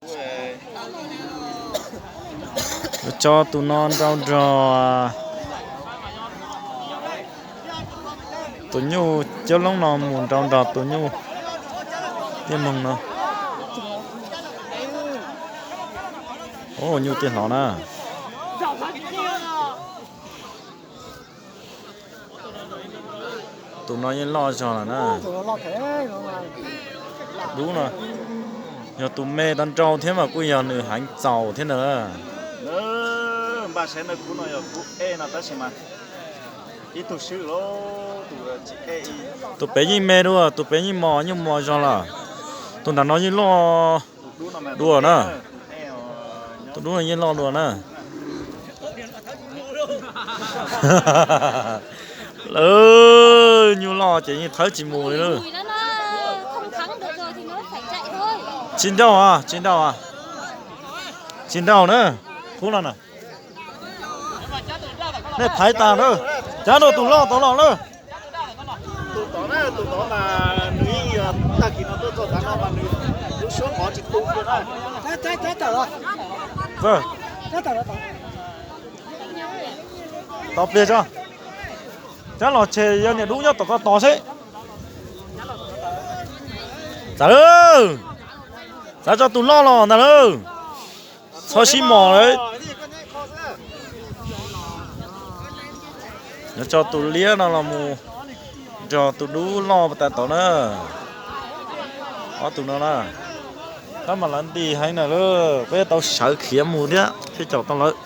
Yuav tso tus no nrau nrog tus nyuj cab loob no mus nrau nrog tus nyuj tiaj moog no. Ua nyuj tiaj hlo na. Tus no yeej loj zog lawm na. Dub no yog tus me tau nrau thiab mas kuj yog nws heev txaus thiab ntag. Tus pem yeej me dua, tus pem yeej mos, yeej mos zog lawm. Tus nram no yeej loj dua na. Tus dub no yeej loj dua na. Lawv nyuj loj ces yeej thawb tsis mus li lawm. Tsis nrauj, tsis nrauj, tsis nrauj na. Khub no na. Nej thaiv tas na. Cab rau tus loj tau los na. Tos pliag tso. Cab los tseg yog niam dub nyob tom ko tos seb. Txav lawm. Txav tso tus loj los ntag lawm. Txhob sib mos lawm. Yuav tso tus liab no los mus nrog tus dub loj tas tod na. Ob tug no na. Tab mas lawv nti heev na lawm, peb tau sawv khiav mus thiab thiaj caum tau lawv.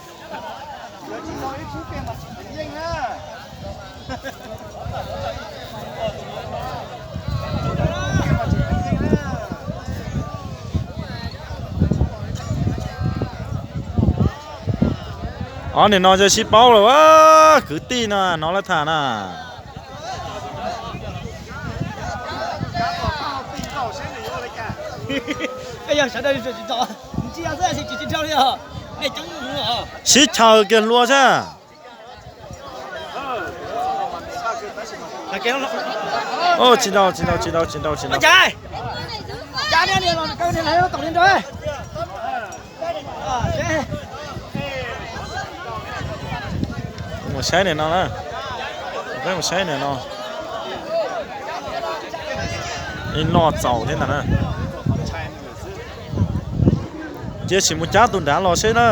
Ob niag no yog sib paub lawm, kwv tij no hnov lawv tham na. Sib chaws kiag hlua sab. Tsis tau, tsis tau, tsis tau, tsis tau, tsis tau. Mus saib nim no na. Peb mus saib nim no. Ib loj txaus thiab ntag na. Cia sim mus cab tus nrad los seb na.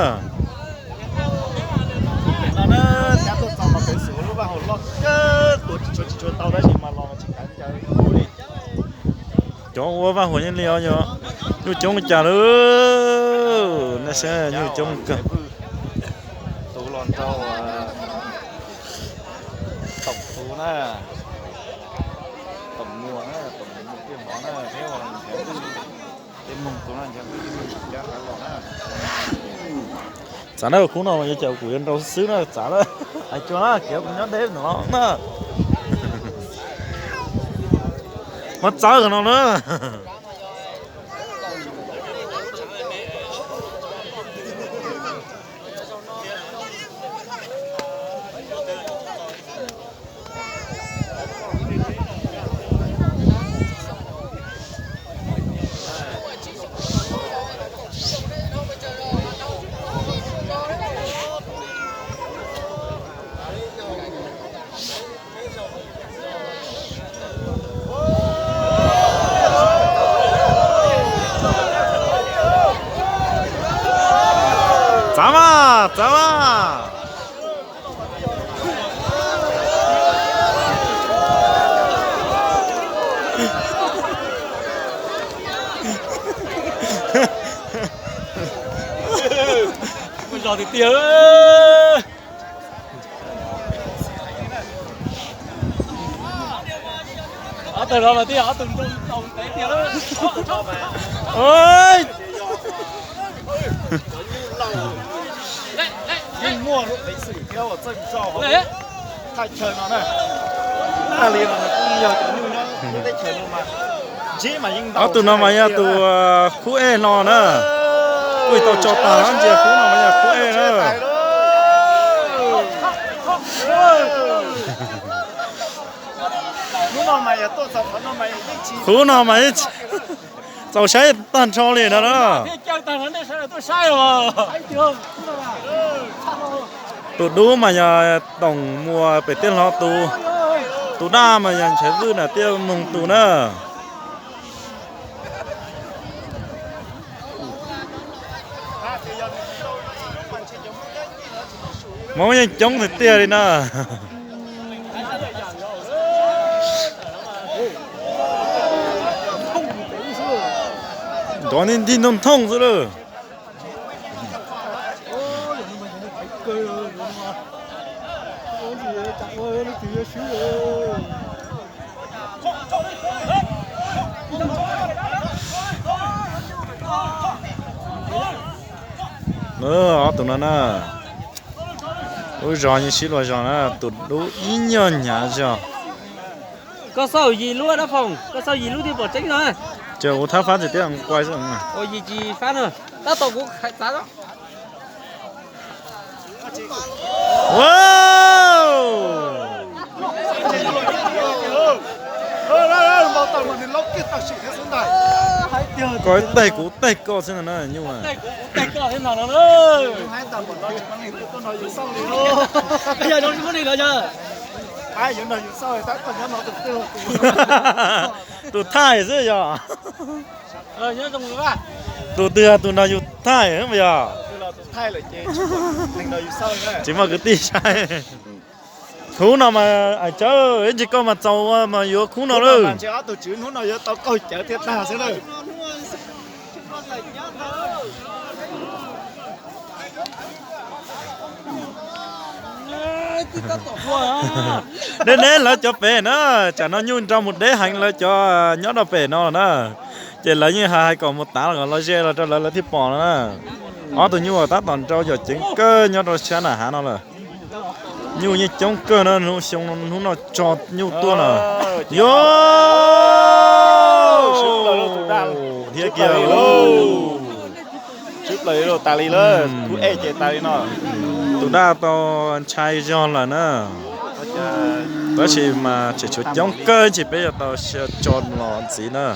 Cov ua vaj huam yeej li os, nyuj coob li cas lawm. Nej saib nyuj coob kawg. Tus los nrog toom tus na, toom muas na, toom muas tiaj hmov na, thiab tej moog tus na, cab los na. Txav na, khub no mas yuav cas kuv yuav nrau xwb na, txav na. Hais tsuag na, kev kuv nyob deb no na. Mas txawv no na. Txav mas, txav mas. Zog tiag tiag. Ob tug no mas twb yog ob tug nroo tau ntev tiag lawm. Yeej muaj lub peev xwm thiab uas txawj zog hauv thaj chaw no na. Tag li no nws kuj yog cov nyuj nyob lub teb chaws no mas ntsib mas yeej ntau. Ob tug no mas yog tus khub ej hlo na. Kuj tau tso tag ntsia, khub no mas yog khub ej na. Khub no mas yeej tsis Txaus saib tag nrho li no na. Tus dub mas yog Toom Muas pem Tiaj Hlo tus, tus daj mas yog Ntshav Vwj na, Tiaj Moog tus na. Hmoob yeej coob tiag tiag li na. Nrov nti nti ntoo nthooj xwb lawm. Ob tug no na, lub zog yeej sib luag zog na, tus dub ib nyuag hnyav zog. Koj xauj yim lub dab Foom, koj xauj yim lub twb pom tseeb no. Ces kuv thab fab tsis tiab kuai xwb. Ua yim tsis fab na, tab tom kuv hais txav. Koj ib teg kuv teg koj xwb no na nyuj. Tus thaij xwb yog. Tus twg tus nrog yus thaij yog? Tsis muaj kwv tij saib. Hnub no mas ais tsawb ib ntsis koj mas txaus mas yuav khub no lawm. Deb deb lawv cov pem na, tsam no nyuj nrog mus deb heev lawv cov nyob rau pem no na. Ces lawv yeej hais hais kom mus tav los kom los ze los rau lawv lawv thiaj pom no na. Ob tug nyuj tab tom nrau yom ceev kawg nyob rau sab nram hav no lawm. Nyuj yeej coob kawg na, hnub xyoo hnub no tso nyuj tuaj na. Yog thiab kiag. Tus daj tau ntshai zog lawm na. Tab sis mas tseem tshuav coob kawg ntsis peb yuav tau tso los ntxiv na.